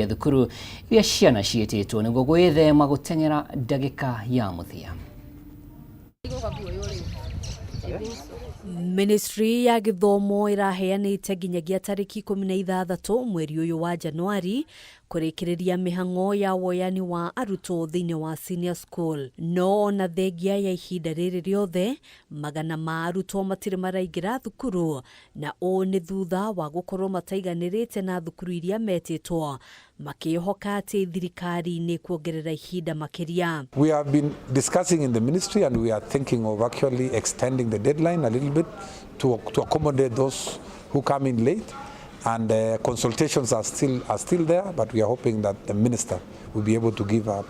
Thukuru iria ciana ciĩtĩtwo nĩguo gwĩthema gũteng'era ndagĩka ya mũthia. Ministry ya gĩthomo ĩraheanĩte nginyagia tarĩki 16 mweri ũyũ wa Januari kũrĩkĩrĩria mĩhang'o ya woyani wa arutwo thĩinĩ wa senior school. No ona thengia ya ihinda rĩrĩ rĩothe, magana ma arutwo matirĩ maraingĩra thukuru na ũũ nĩ thutha wa gũkorwo mataiganĩrĩte na thukuru iria metĩtwo makĩĩhoka atĩ thirikari nĩ kuongerera ihinda makĩria. We have been discussing in the ministry and we are thinking of actually extending the deadline a little bit to accommodate those who come in late, and consultations are still there, but we are hoping that the minister will be able to give a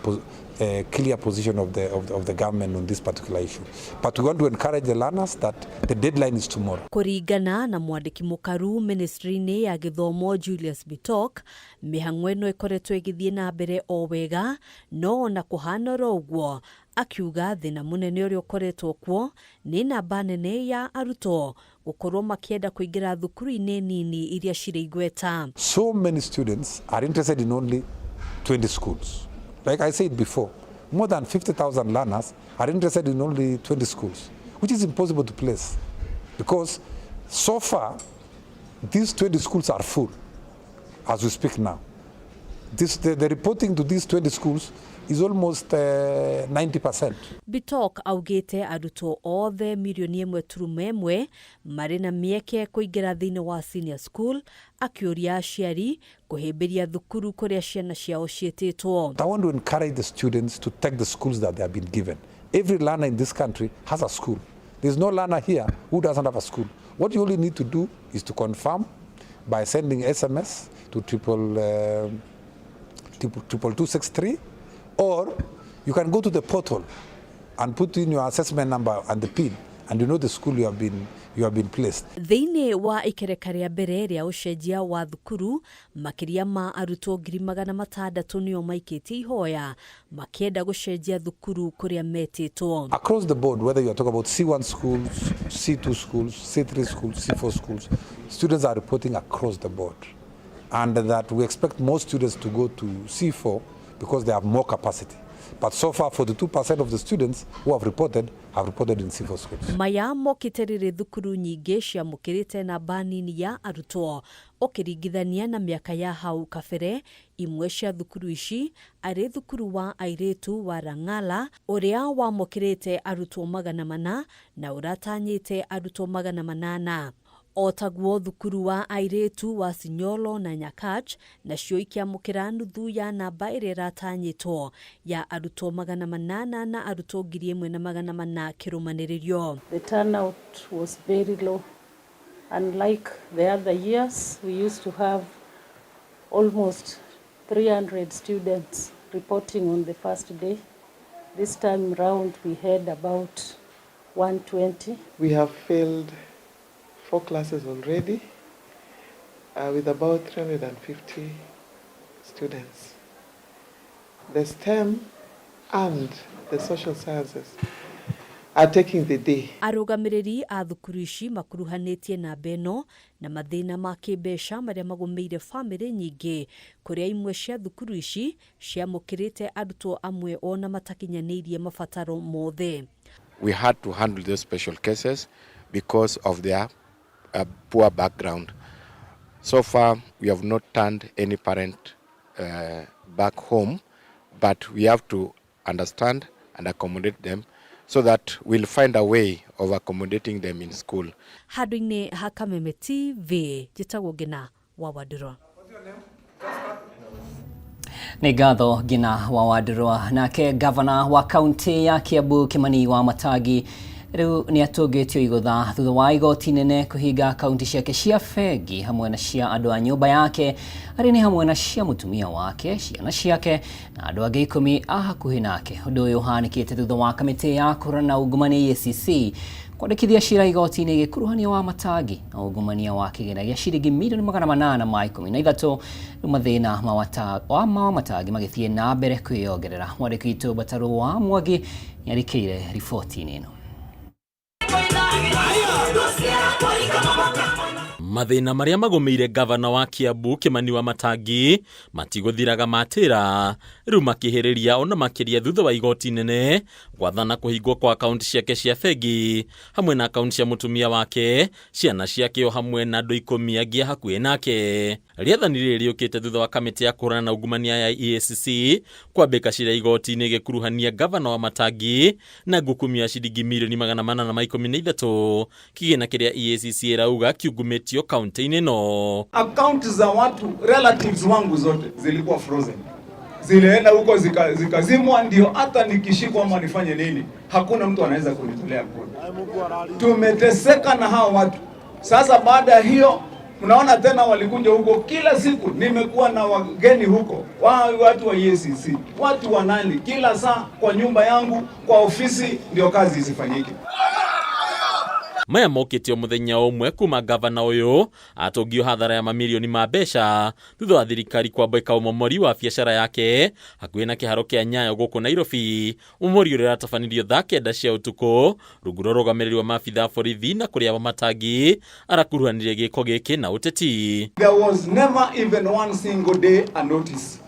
clear position of the government on this particular issue. But we want to encourage the learners that the deadline is tomorrow. Kũringana na mwandĩki mũkaru ministry-inĩ ya gĩthomo Julius Bitok, mĩhang'o ĩno ĩkoretwo ĩgĩthiĩ na mbere o wega, no ona kũhana oro ũguo, akiuga thĩna mũnene ũrĩa ũkoretwo kuo nĩ namba nene ya arutwo gũkorwo makĩenda kũingĩra thukuru-inĩ nini iria cirĩ igweta. So many students are interested in only 20 schools. Like I said before, more than 50,000 learners are interested in only 20 schools, which is impossible to place because so far these 20 schools are full as we speak now. The reporting to these 20 schools is almost 90%. Bitok augĩte arutwo othe 1.1 mirioni marĩ na mĩeke kũingĩra thĩinĩ wa senior school, akĩũria aciari kũhĩmbĩria thukuru kũrĩa ciana ciao ciĩtĩtwo. I want to encourage the students to take the schools that they have been given. Every learner in this country has a school. There's no learner here who doesn't have a school. What you only need to do is to confirm by sending SMS to 22223, or you can go to the portal and put in your assessment number and the PIN, and you know the school you have been placed. Thĩinĩ wa ikereka rĩa mbere rĩa ũcenjia wa thukuru, makĩria ma arutwo 600,000 nĩo maikĩtie ihoya makĩenda gũcenjia thukuru kũrĩa metĩtwo. Across the board, whether you are talking about C1 schools, C2 schools, C3 schools, C4 schools, students are reporting across the board. And that we expect more students to go to C4 because they have more capacity. But so far, 42% of the students who have reported in C4 schools. Maya mokĩte rĩrĩ thukuru nyingĩ ciamũkĩrĩte namba nini ya arutwo ũkĩringithania na mĩaka ya hau kabere. Imwe cia thukuru ici arĩ thukuru wa airĩtu wa Rang'ala ũrĩa wamũkĩrĩte arutwo 400 na ũratanyĩte arutwo 800, o taguo thukuru wa airĩtu wa Sinyolo na Nyakach nacio ikĩamũkĩra nuthu ya namba ĩrĩa ĩratanyĩtwo ya arutwo 800 na arutwo 1,400 kĩrũmanĩrĩrio. The turnout was very low. Unlike the other years, we used to have almost 300 students reporting on the first day. This time round, we had about 120. We have filled four classes already with about 350 students. The STEM and the social sciences are taking the day. Arũgamĩrĩri a thukuru ici makuruhanĩtie namba ĩno na mathĩna ma kĩmbeca marĩa magũmĩire bamĩrĩ nyingĩ, kũrĩa imwe cia thukuru ici ciamũkĩrĩte arutwo amwe ona matakinyanĩirie mabataro mothe. We had to handle those special cases because of their poor background. So far, we have not turned any parent back home, but we have to understand and accommodate them so that we'll find a way of accommodating them in school. Handũ-inĩ ha Kameme TV, njĩtagwo Ngina wa Wandũrwa. Nĩ ngatho, Ngina wa Wandũrwa. Nake gavana wa kaunti ya Kiambu Kimani wa Matangi rĩu nĩ atũngĩtio igũtha thutha wa igoti nene kũhinga akaunti ciake cia bengi hamwe na cia andũ a nyũmba yake, arĩ nĩ hamwe na cia mũtumia wake, ciana ciake na andũ angĩ 10 a hakuhĩ nake. Ũndũ ũyũ ũhanĩkĩte thutha wa kamĩtĩ ya kũhũrana na ungumania EACC kwandĩkithia cira igoti-inĩ gĩkuruhania wa Matangi na ungumania wa kĩgĩna gĩa ciringi 813,000,000. Rĩu mathĩna ma Matangi magĩthiĩ na mbere kwĩyongerera. Mwandĩki witũ Batarũ wa Mwangi nĩarĩkĩire riboti-inĩ ĩno. Mathĩna marĩa magũmĩire ngavana wa Kiambu Kĩmani Wamatangi matigũthiraga matĩra rĩu makĩhĩrĩria ona makĩria thutha wa igoti inene gwathana kũhingwo kwa akaunti ciake cia bengi hamwe na akaunti cia mũtumia wake, ciana ciake o hamwe na andũ 10 angĩ a hakuhĩ nake. Rĩathani rĩrĩ rĩũkĩte thutha wa kamĩtĩ ya kũhũrana na ungumania ya EACC kwambĩka cira igoti-inĩ ĩgĩkuruhania ngavana Wamatangi na ngukumio ya ciringi mirioni 813 kĩgĩna kĩrĩa EACC ĩrauga kiungumĩtio kaunti-inĩ ĩno. Akaunti za watu relatives wangu zote zilikuwa frozen, zilienda huko zikazimwa, ndio hata nikishikwa ama nifanye nini hakuna mtu anaweza kunitolea kodi. Tumeteseka na hao watu sasa. Baada ya hiyo, mnaona tena walikuja huko kila siku, nimekuwa na wageni huko, watu wa EACC, watu wa nani, kila saa kwa nyumba yangu, kwa ofisi, ndio kazi isifanyike. Maya mokĩte o mũthenya ũmwe kuma ngavana ũyũ atũngio hathara ya mamirioni ma mbeca thutha wa thirikari kwambĩka ũmomori wa biacara yake hakuhĩ na kĩharo kĩa Nyayo gũkũ Nairobi, ũmomori ũrĩa ũratabanĩrio thaa 9 cia ũtukũ rungu rwa ũrũgamĩrĩri wa maabitha a borithi na kũrĩa Wamatangi arakuruhanirie gĩko gĩkĩ na ũteti. There was never even one single day a notice.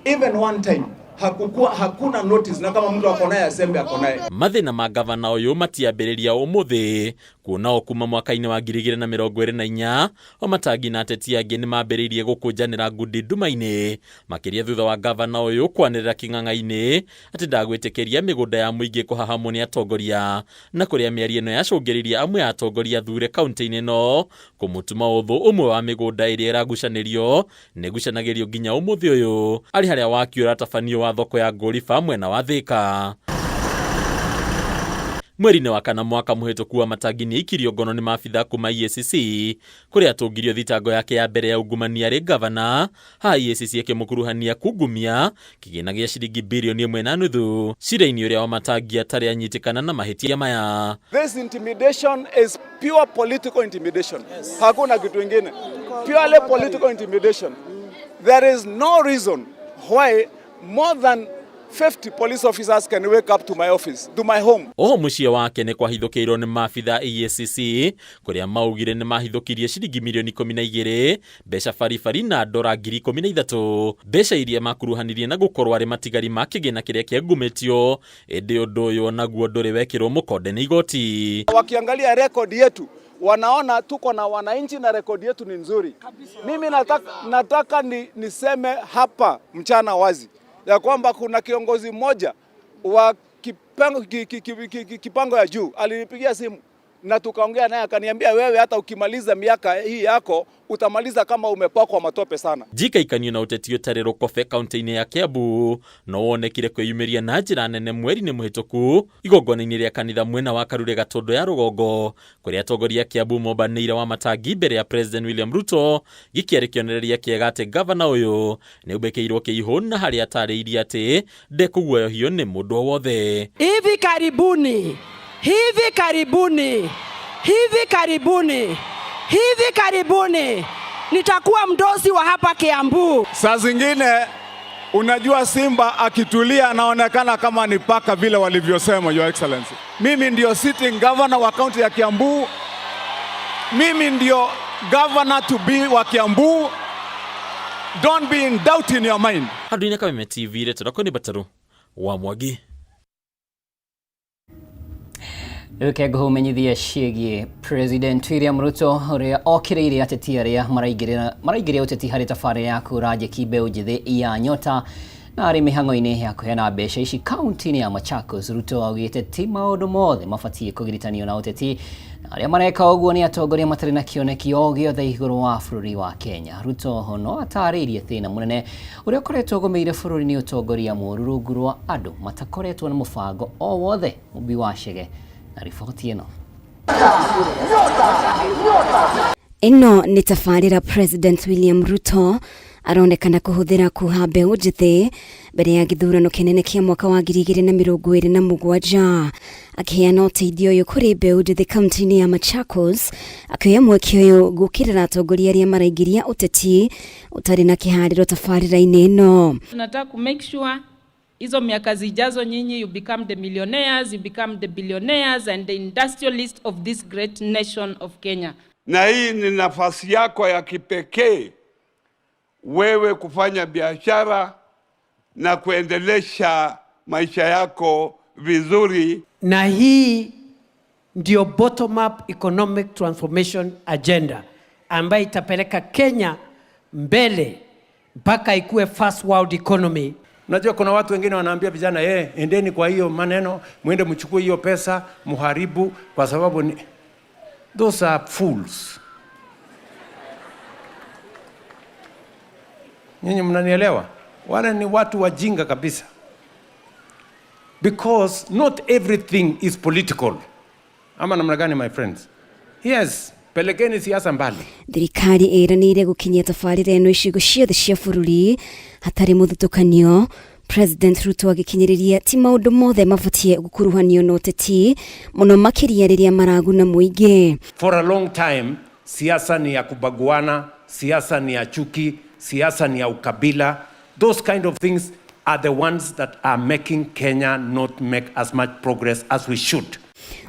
Even one time. Hakukuwa, hakuna notice, na kama mtu ako naye aseme ako naye. Mathĩna ma ngavana ũyũ matiambĩrĩria ũmũthĩ kuona o kuma mwaka-inĩ wa 2024 Wamatangi na ateti angĩ nĩ mambĩrĩirie gũkũnjanĩra ngundi nduma-inĩ makĩria thutha wa ngavana ũyũ kwanĩrĩra kĩng'ang'a-inĩ atĩ ndagwĩtĩkĩria mĩgũnda ya mũingĩ kũhahamwo nĩ atongoria na kũrĩa mĩario ĩno yacũngĩrĩirie amwe a atongoria athure kaunti-inĩ ĩno kũmũtuma ũthũ. Ũmwe wa mĩgũnda ĩrĩa ĩragucanĩrio nĩ ĩgucanagĩrio nginya ũmũthĩ ũyũ arĩ harĩa waki ũratabanio wa thoko ya Ngũriba mwena wa Thĩka. Mweri-inĩ wa kana mwaka mũhĩtũku Wamatangi nĩ aikirio ngono nĩ maabitha kuma EACC kũrĩa atũngirio thitango yake ya mbere ya ungumania arĩ ngavana haha EACC ĩkĩmũkuruhania kungumia kĩgĩna gĩa ciringi birioni 1.5 cira-inĩ ũrĩa Wamatangi atarĩ anyitĩkana na mahĩtia maya. This intimidation is pure political intimidation. Yes. Hakuna kitu ingine. Purely political intimidation. There is no reason why more than 50 police officers can wake up to my office, to my home. Oho mũciĩ wake nĩ kwahithũkĩirwo nĩ maabitha EACC kũrĩa maugire nĩ mahithũkirie ciringi mirioni 12 mbeca baribari na ndora 13,000 mbeca iria makuruhanirie na gũkorwo arĩ matigari ma kĩgĩna kĩrĩa kĩangumĩtio ĩndĩ ũndũ ũyũ onaguo ndũrĩ wekĩrwo mũkonde nĩ igoti. Wakiangalia rekodi yetu wanaona tuko na wananchi na rekodi yetu ni nzuri. Mimi nataka niseme hapa mchana wazi ya kwamba kuna kiongozi mmoja wa kipango ya juu alinipigia simu na tukaongea naye akaniambia, wewe hata ukimaliza miaka hii yako utamaliza kama umepakwa matope sana. Njikaikanio na ũteti ũtarĩ rũkobe kaunti-inĩ ya Kiambu no wonekire kwĩyumĩria na njĩra nene mweri-inĩ mũhĩtũku igongona-inĩ rĩa kanitha mwena wa Karure Gatũndũ ya rũgongo kũrĩa atongoria a Kiambu mombanĩire Wamatangi mbere ya President William Ruto gĩkĩarĩ kĩonereria kĩega atĩ ngavana ũyũ nĩ aubĩkĩirwo kĩihũ na harĩa atarĩirie atĩ ndekũguoyohio nĩ mũndũ o wothe. Hivi karibuni, hivi karibuni, hivi karibuni, hivi karibuni nitakuwa mdosi wa hapa Kiambu. Saa zingine unajua simba akitulia anaonekana kama ni paka vile walivyosema, Your Excellency. Mimi ndio sitting governor wa kaunti ya Kiambu. Mimi ndio governor to be wa Kiambu. Don't be in doubt in your mind. Handũ-inĩ Kameme TV rĩtwa rĩakwa nĩ Bataru wa Mwangi. Reke ngũmenyithie ciĩgiĩ President William Ruto ũrĩa okĩrĩire ateti arĩa maraingĩria ũteti harĩ tabarĩra ya kũra njeki mbeũ njĩthĩ ya Nyota na arĩ mĩhang'o-inĩ ya kũheana mbeca ici kaunti-inĩ ya Machakos. Ruto augĩte ti maũndũ mothe mabatiĩ kũgiritanio na ũteti na arĩa mareka ũguo nĩ atongoria matarĩ na kĩoneki o gĩothe igũrũ wa bũrũri wa Kenya. Ruto no atarĩirie thĩna mũnene ũrĩa ũkoretwo ũgũmĩire bũrũri nĩ ũtongoria mũũru rungu rwa andũ matakoretwo na mũbango o wothe. Mũmbi wa Chege na riboti ĩno. Ĩno nĩ tabarĩra President William Ruto aronekana kũhũthĩra kuha mbeũ njĩthĩ mbere ya gĩthurano kĩnene kĩa mwaka wa 2027 akĩheana ũteithio ũyũ kũrĩ mbeũ njĩthĩ kaunti-inĩ ya Machakos akĩoya mweke ũyũ gũkĩrĩra atongoria arĩa maraingĩria ũteti ũtarĩ na kĩharĩro tabarĩra-inĩ ĩno. Tunataka ku make sure hizo miaka zijazo nyinyi you become the millionaires, you become the billionaires and the industrialists of this great nation of Kenya. Na hii ni nafasi yako ya kipekee wewe kufanya biashara na kuendelesha maisha yako vizuri. Na hii ndio bottom up economic transformation agenda ambayo itapeleka Kenya mbele mpaka ikuwe first world economy. Unajua kuna watu wengine wanaambia vijana, endeni kwa hiyo maneno, mwende mchukue hiyo pesa, muharibu kwa sababu ni... Those are fools. Nyinyi mnanielewa? Wale ni watu wajinga kabisa. Because not everything is political. Ama namna gani, my friends? Yes, pelekeni siasa mbali. Thirikari ĩranĩire gũkinyia tabarĩra ĩno icigo ciothe cia bũrũri hatarĩ mũthutũkanio. President Ruto agĩkinyĩrĩria ti maũndũ mothe mabatie gũkuruhanio na ũteti mũno makĩria rĩrĩa maraguna mũingĩ. For a long time, siasa ni ya kubaguana, siasa ni ya chuki, siasa ni ya ukabila. Those kind of things are the ones that are making Kenya not make as much progress as we should.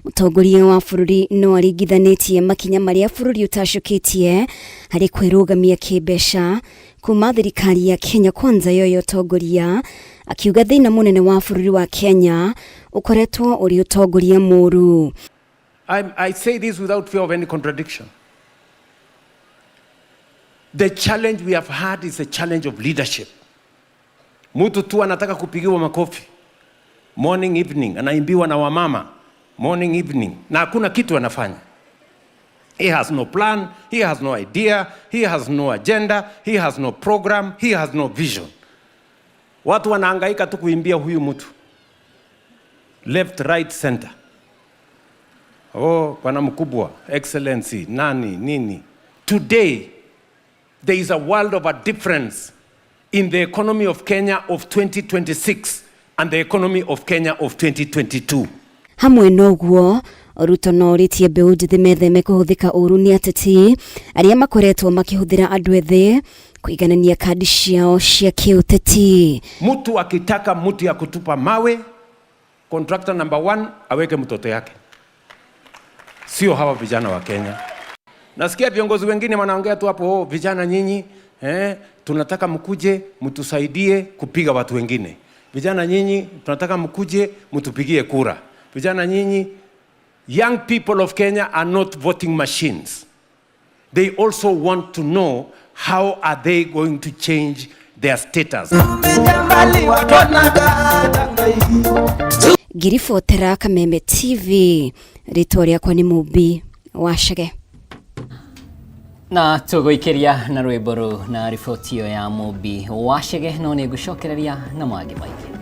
Mũtongoria wa bũrũri no aringithanĩtie makinya marĩa bũrũri ũtacũkĩtie harĩ kwĩrũgamia kĩmbeca kuma thirikari ya Kenya Kwanza yoyo ũtongoria, akiuga thĩna mũnene wa bũrũri wa Kenya ũkoretwo ũrĩ ũtongoria mũũru. I say this without fear of any contradiction. The challenge we have had is a challenge of leadership. Mtu tu anataka kupigiwa makofi morning evening, anaimbiwa na wamama morning evening, na hakuna kitu anafanya. He has no plan, he has no idea, he has no agenda, he has no program, he has no vision. Watu wanahangaika tu kuimbia huyu mtu. Left, right, center. Oh, bwana mkubwa, excellency, nani, nini. Today, there is a world of a difference in the economy of Kenya of 2026 and the economy of Kenya of 2022. Hamwe noguo Ruto no orĩtie mbeũ njĩthĩ metheme kũhũthĩka ũru nĩ ateti arĩa makoretwo makĩhũthĩra andũ ethĩ kũiganania kandi ciao cia kĩũteti. Mtu akitaka mtu ya kutupa mawe, contractor number 1 aweke mtoto yake, sio hawa vijana wa Kenya. Nasikia viongozi wengine wanaongea tu hapo, oh, vijana nyinyi, tunataka mkuje mtusaidie kupiga watu wengine. Vijana nyinyi tunataka mkuje mtupigie kura. Vijana nyinyi, young people of Kenya are not voting machines. They also want to know how are they going to change their status. Ngiribotera Kameme TV, rĩtwa rĩakwa nĩ Mũmbi Wacege. Na tũgũikĩria na rwĩmbo rũu na riboti ĩyo ya Mũmbi Wacege, no nĩ ngũcokereria na mangĩ maingĩ.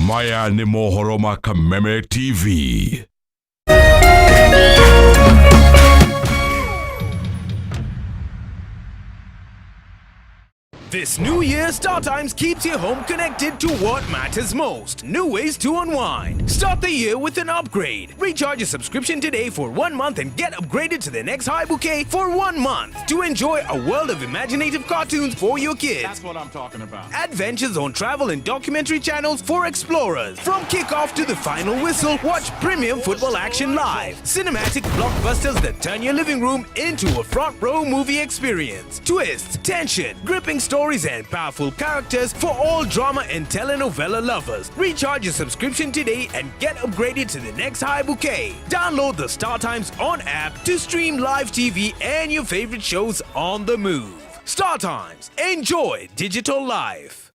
Maya ni mohoro ma Kameme TV. This new year, StarTimes keeps your home connected to what matters most. New ways to unwind. Start the year with an upgrade. Recharge your subscription today for 1 month and get upgraded to the next high bouquet for 1 month to enjoy a world of imaginative cartoons for your kids. That's what I'm talking about. Adventures on travel and documentary channels for explorers. From kickoff to the final whistle, watch premium football action live. Cinematic blockbusters that turn your living room into a front row movie experience. Twists, tension, gripping stories and powerful characters for all drama and telenovela lovers. Recharge your subscription today and get upgraded to the next high bouquet. Download the StarTimes On app to stream live TV and your favorite shows on the move. StarTimes, enjoy digital life.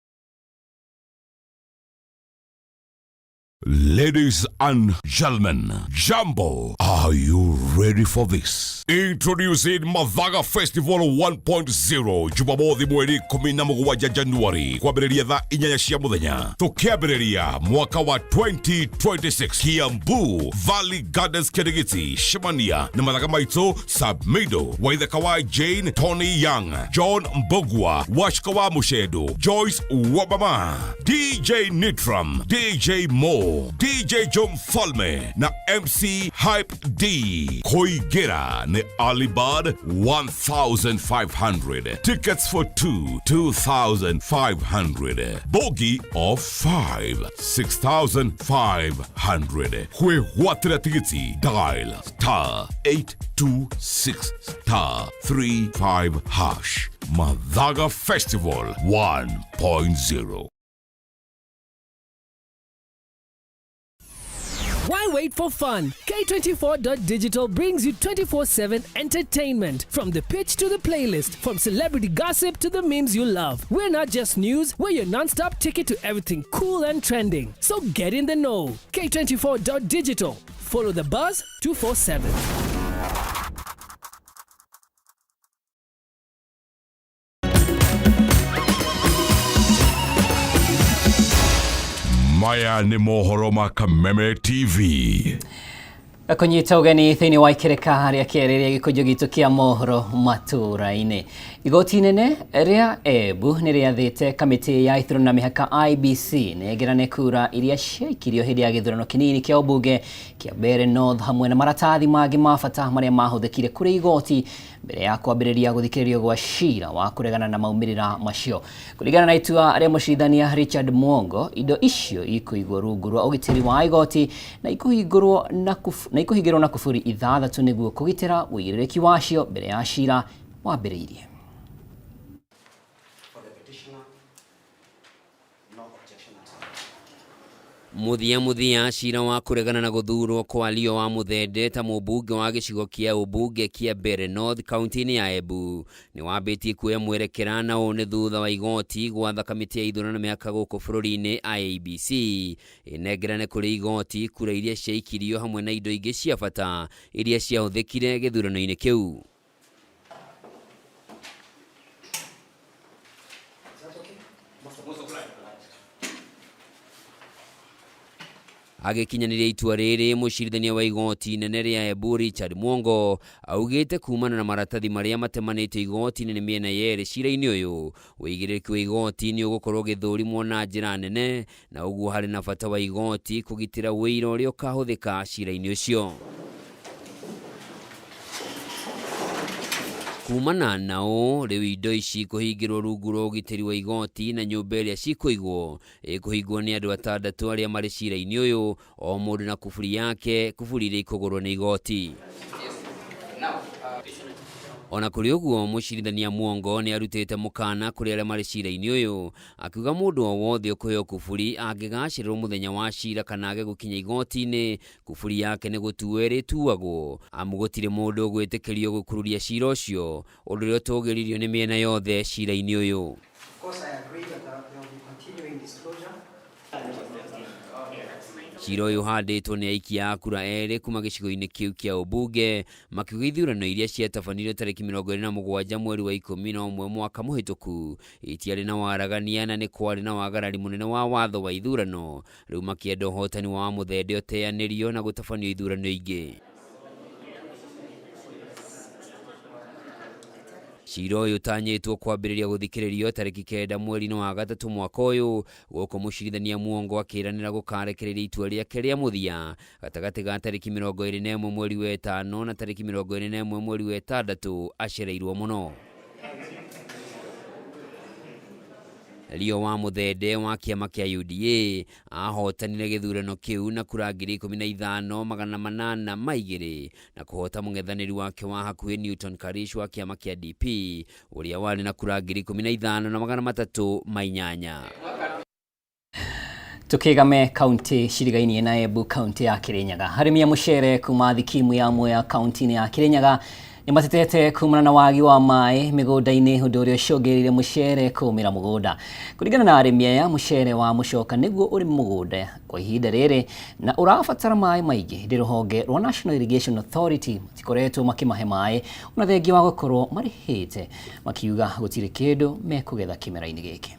Ladies and gentlemen, Jambo, are you ready for this? Introducing Mathaga Festival 1.0 Jumamothi mweri 17 Januari kwambĩrĩria thaa 8 cia mũthenya tũkĩambĩrĩria mwaka wa 2026 Kiambu Valley Gardens Kirigiti Shemania na mathaga maitũ Sabmido Waithaka wa Jane Tony Young John Mbogwa Washika wa Mushedo Joyce Wabama DJ Nitram DJ Mo DJ John Falme na MC Hype D Koigera. Nĩ early bird 1500, tickets for 2 2500, bogi of 5 6500. Kwĩgwatĩra tigiti dial star 826 star 35 hash. Mathaga Festival 1.0. Why wait for fun? K24.digital brings you 24/7 entertainment. From the pitch to the playlist, from celebrity gossip to the memes you love. We're not just news, we're your non stop ticket to everything cool and trending. So get in the know. K24.digital. Follow the buzz 247. Maya nĩ mohoro ma Kameme TV. Kũnyita ũgeni thĩinĩ wa ikĩrĩka rĩa kerĩ rĩa gĩkũnjo gitũ kĩa mohoro matũũra-inĩ. Igoti inene rĩa Embu nĩ rĩathĩte kamĩtĩ ya ithurano na mĩhaka IEBC nengerane kura iria ciaikirio hĩndĩ ya gĩthurano kĩnini kĩa ũmbunge kĩa Mbeere North hamwe na maratathi mangĩ ma bata marĩa mahũthĩkire kũrĩ igoti mbere ya kwambĩrĩria gũthikĩrĩrio gwa cira wa kũregana na maumĩrĩra macio. Kũringana na itua rĩa mũcirithania Richard Mwongo, indo icio ikũigwo rungu rwa ũgitĩri wa igoti na ikũhingũrwo na ikũhingĩrwo na kuburi 6 nĩguo kũgitĩra ũigĩrĩrĩki wacio mbere ya cira wambĩrĩirie. Mũthia mũthia cira wa kũregana na gũthurwo kwa Leo wa Mũthende ta mũmbunge wa gĩcigo kĩa ũmbunge kĩa Mbeere North kaunti-inĩ ya Embu nĩ wambĩtie kuoya mwerekera, na ũũ nĩ thutha wa igoti gwatha kamĩtĩ ya ithurano na mĩhaka gũkũ bũrũri-inĩ IEBC ĩnengerane kũrĩ igoti kura iria ciaikirio hamwe na indo ingĩ cia bata iria ciahũthĩkire gĩthurano-inĩ kĩu. Agĩkinyanĩria itua rĩrĩ, mũcirithania wa igoti inene rĩa Embu Richard Mwongo augĩte kumana na maratathi marĩa matemanĩtio igoti-inĩ nĩ mĩena yerĩ cira-inĩ ũyũ, ũigĩrĩrĩki wa igoti nĩ ũgũkorwo ũgĩthũrimwo na njĩra nene, na ũguo harĩ na bata wa igoti kũgitĩra ũira ũrĩa ũkahũthĩka cira-inĩ ũcio. Kumana na ũũ, rĩu indo ici kũhingĩrwo rungu rwa ũgitĩri wa igoti na nyũmba ĩrĩa cikũigwo ĩkũhingwo nĩ andũ 6 arĩa marĩ cira-inĩ ũyũ, o mũndũ na kuburi yake, kuburi iria ikũgũrwo nĩ igoti. Ona kũrĩ ũguo, mũcirithania Mwongo nĩ arutĩte mũkana kũrĩ arĩa marĩ cira-inĩ ũyũ, akiuga mũndũ o wothe ũkũheo kuburi angĩgacererwo mũthenya wa cira kana age gũkinya igoti-inĩ, kuburi yake nĩ gũtuo ĩrĩtuagwo, amu gũtirĩ mũndũ ũgwĩtĩkĩrio gũkururia cira ũcio, ũndũ ũrĩa ũtũgĩririo nĩ mĩena yothe cira-inĩ ũyũ. Cira ũyũ ũhandĩtwo nĩ aikia a kura erĩ kuma gĩcigo-inĩ kĩu kĩa ũmbunge, makiuga ithurano iria ciatabanirio tarĩki 27 mweri wa 11 mwaka mũhĩtũku itiarĩ na waragania na nĩ kwarĩ na wagarari mũnene wa watho wa ithurano, rĩu makĩenda ũhotani wa Mũthende ũteanĩrio na gũtabanio ithurano ingĩ. Cira ũyũ ũtanyĩtwo kwambĩrĩria gũthikĩrĩrio tarĩki 9 mweri-inĩ wa 3 mwaka ũyũ, gũkũ mũcirithania Mwongo akĩranĩra gũkarekereria itua rĩake rĩa mũthia gatagatĩ ga tarĩki 21 mweri wa 5 na tarĩki 21 mweri wa 6 acereirwo mũno. Leo wa Mũthende wa kĩama kĩa UDA ahotanire gĩthurano kĩu na kura 15,802 na kũhota mũng'ethanĩri wake wa hakuhĩ Newton Karish wa kĩama kĩa DP ũrĩa warĩ na kura 15,308. Tukigame kaunti cirigainie na Embu kaunti ya Kirinyaga. Arĩmi a mũcere kuma thikimu ya Mwea kaunti-inĩ ya Kirinyaga nĩ matetete kumana na wagi wa maĩ mĩgũnda-inĩ, ũndũ ũrĩa ũcũngĩrĩire mũcere kũũmĩra mũgũnda. Kũringana na arĩmi aya, mũcere wa mũcoka nĩguo ũrĩ mũgũnda kwa ihinda rĩrĩ na ũrabatara maĩ maingĩ. Hĩndĩ rũhonge rwa National Irrigation Authority matikoretwo makĩmahe maĩ ona thengia wa gũkorwo marĩhĩte, makiuga gũtirĩ kĩndũ mekũgetha kĩmera-inĩ gĩkĩ.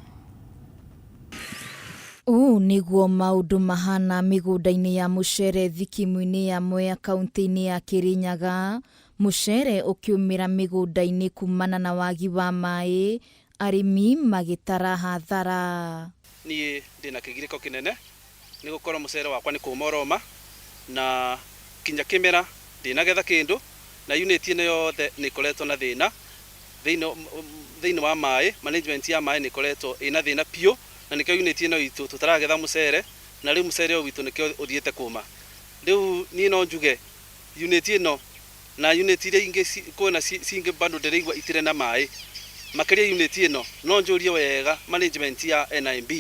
Ũũ nĩguo maũndũ mahana mĩgũnda-inĩ ya mũcere thikimu-inĩ ya Mwea kaunti-inĩ ya Kirinyaga. Mũcere ũkĩũmĩra mĩgũnda-inĩ kumana na wagi wa maĩ, arĩmi magĩtara hathara. Niĩ ndĩna kĩgirĩko kĩnene nĩ gũkorwo mũcere wakwa nĩ kũma ũroma na kinya kĩmera ndĩnagetha kĩndũ, Na unit ĩno yothe nĩ ĩkoretwo na thĩna thĩinĩ wa maĩ, management ya maĩ nĩ ĩkoretwo ĩna thĩna piũ, na nĩkĩo unit ĩno itũ tũtaragetha mũcere, na rĩu mũcere ũyũ witũ nĩkĩo ũthiĩte kũma. Rĩu niĩ no njuge unit ĩno na unit iria ingĩ kwĩna cingĩ bado ndĩraigua itirĩ na maĩ makĩria unit ĩno, no njũrie wega management ya NIMB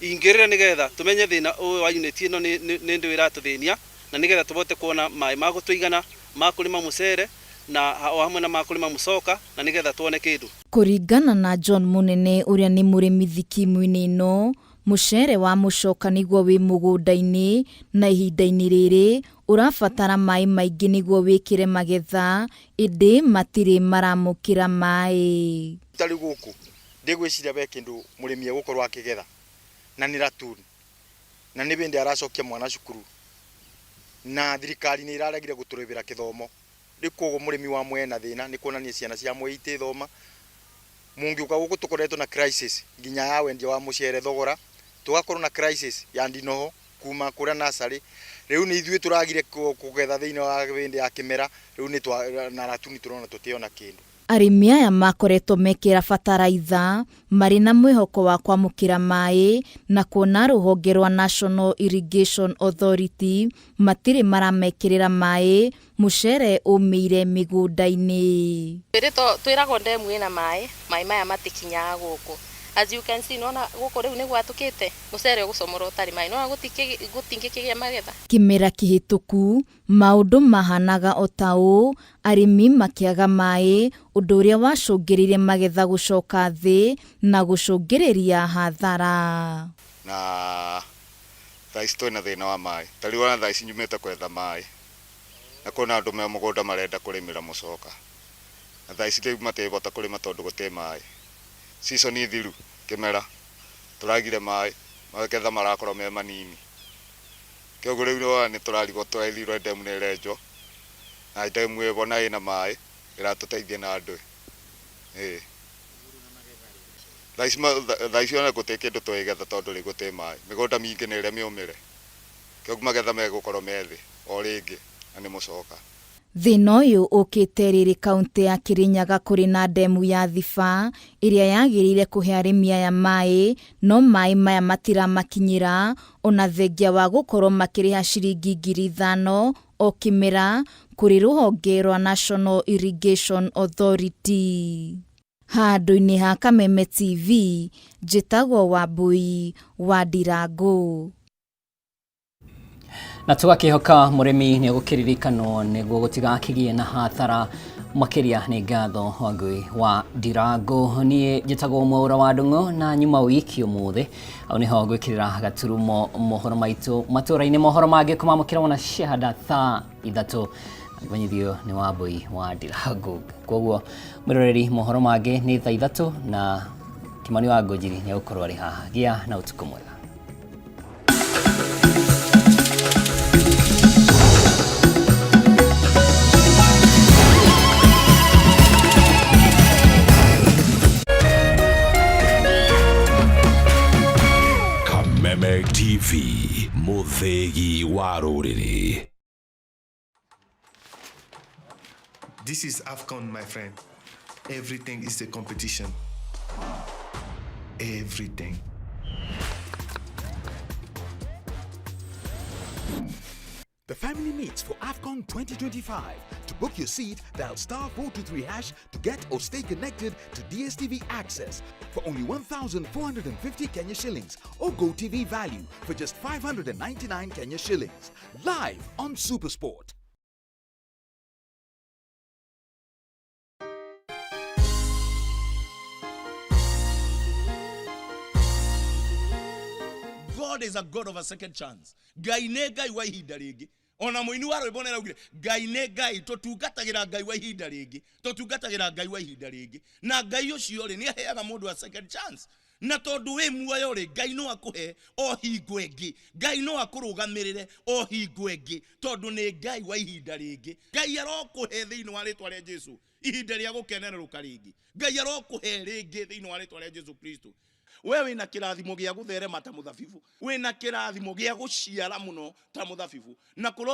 ingĩrĩre nĩgetha tũmenye thĩna ũyũ wa unit ĩno nĩ ndũ ĩratũthĩnia, na nĩgetha tũbote kuona maĩ ma gũtũigana ma kũrĩma mũcere na o hamwe na ma kũrĩma mũcoka, na nĩgetha tuone kĩndũ. Kũringana na John Mũnene ũrĩa nĩ mũrĩmi thikimu-inĩ ĩno, mũcere wa mũcoka nĩguo wĩ mũgũnda-inĩ na ihinda-inĩ rĩrĩ ũrabatara maĩ maingĩ nĩguo wĩkĩre magetha, ĩndĩ matirĩ maramũkĩra maĩ. Tarĩ gũkũ ndĩgwĩciria be kĩndũ mũrĩmi egũkorwo akĩgetha na nĩ ratuni na nĩ bĩndĩ aracokia mwana cukuru na thirikari nĩ ĩraregire gũtũrĩbĩra kĩthomo. Rĩu koguo mũrĩmi wa Mwea ena thĩna nĩ kuonania ciana cia Mwea itĩthoma. Mũngĩũka gũkũ tũkoretwo na crisis nginya ya wendia wa mũcere thogora, tũgakorwo na crisis ya ndinoho kuma kũrĩa nursery. Rĩu nĩ ithuĩ tũragire kũgetha thĩinĩ wa bĩndĩ ya kĩmera, rĩu nĩ twa na ratuni tũrona tũtiona kĩndũ. Arĩmi aya makoretwo mekĩra bataraitha marĩ na mwĩhoko wa kwamũkĩra maĩ na kuona rũhonge rwa National Irrigation Authority matirĩ maramekĩrĩra maĩ, mũcere ũmĩire mĩgũnda-inĩ. Twĩragwo ndemu ĩna maĩ, maĩ maya matikinyaga gũkũ. As you can see, nona gũkũ rĩu nĩ gwatũkĩte, mũcere ũgũcomorwo ũtarĩ maĩ, nona gũtingĩkĩgĩa magetha. Kĩmera kĩhĩtũku maũndũ mahanaga o ta ũũ, arĩmi makĩaga maĩ, ũndũ ũrĩa wacũngĩrĩirie magetha gũcoka thĩ na gũcũngĩrĩria hathara. Na thaa ici twĩna thĩna wa maĩ, ta rĩu ona thaa ici nyumĩte kwetha maĩ na kwĩna andũ me mũgũnda marenda kũrĩmĩra mũcoka, na thaa ici rĩu matirĩbota kũrĩma tondũ gũtirĩ maĩ. Season thiru kĩmera tũragire maĩ, magetha marakorwo me manini, kĩoguo rĩu nĩwona nĩ tũrarigwo twerirwo ndemu nĩ ĩrenjwo na ndemu ĩbo na ĩna maĩ ĩratũteithia na andũ. Thaa ici ona gũtirĩ kĩndũ twĩgetha tondũ rĩu gũtirĩ maĩ, mĩgũnda mĩingĩ nĩ ĩrĩa mĩũmĩre, kĩoguo magetha megũkorwo me thĩ o rĩngĩ na nĩ mũcoka. Thĩna ũyũ ũkĩte rĩrĩ kaũntĩ ya Kirinyaga kũrĩ na ndemu ya Thiba ĩrĩa yagĩrĩire kũhe arĩmi aya maĩ, no maĩ maya matiramakinyĩra ona thengia wa gũkorwo makĩrĩha ciringi 5,000 o kĩmera kũrĩ rũhonge rwa National Irrigation Authority. Handũ-inĩ ha Kameme TV, njĩtagwo Wambui wa Ndirangu. Na tũgakĩhoka mũrĩmi nĩ egũkĩririkanwo nĩguo gũtigakĩgĩe na hathara makĩria. Nĩ ngatho Wangui wa Ndirangu. Niĩ njĩtagwo Mwaũra wa Ndung'u na nyuma wiki ũmũthĩ hau nĩho ngwĩkĩrĩra gaturumo mohoro maitũ matũra-inĩ. Mohoro mangĩ kũmamũkĩra wona ciahanda thaa 3 menyithio nĩ Wambui wa Ndirangu. Koguo mwĩroreri, mohoro mangĩ nĩ thaa 3 na Kimani wa Ngũnjiri nĩ egũkorwo arĩ haha. Gĩa na ũtukũ mwega. Kameme TV, mũthĩgi wa rũrĩrĩ. This is AFCON, my friend. Everything is a competition. Everything. The family meets for AFCON 2025. To book your seat, dial star 423# to get or stay connected to DSTV Access for only 1,450 Kenya shillings or GoTV Value for just 599 Kenya shillings. Live on Supersport. God is a God of a second chance. Ngai nĩ Ngai wa ihinda rĩngĩ. Ona mũini wa rwĩmbo nĩ araugire Ngai nĩ Ngai, tũtungatagĩra Ngai wa ihinda rĩngĩ, tũtungatagĩra Ngai wa ihinda rĩngĩ. Na Ngai ũcio rĩ, nĩ aheaga mũndũ a second chance. Na tondũ wĩ muoyo rĩ, Ngai no akũhe o hingo ĩngĩ, Ngai no akũrũgamĩrĩre o hingo ĩngĩ, tondũ nĩ Ngai wa ihinda rĩngĩ. Ngai arokũhe thĩinĩ wa rĩtwa rĩa Jesu ihinda rĩa gũkenererũka rĩngĩ. Ngai arokũhe rĩngĩ thĩinĩ wa rĩtwa rĩa Jesu Kristo. We wĩna kĩrathimo gĩa gũtherema ta mũthabibu, wĩna kĩrathimo gĩa gũciara mũno ta mũthabibu, na kũro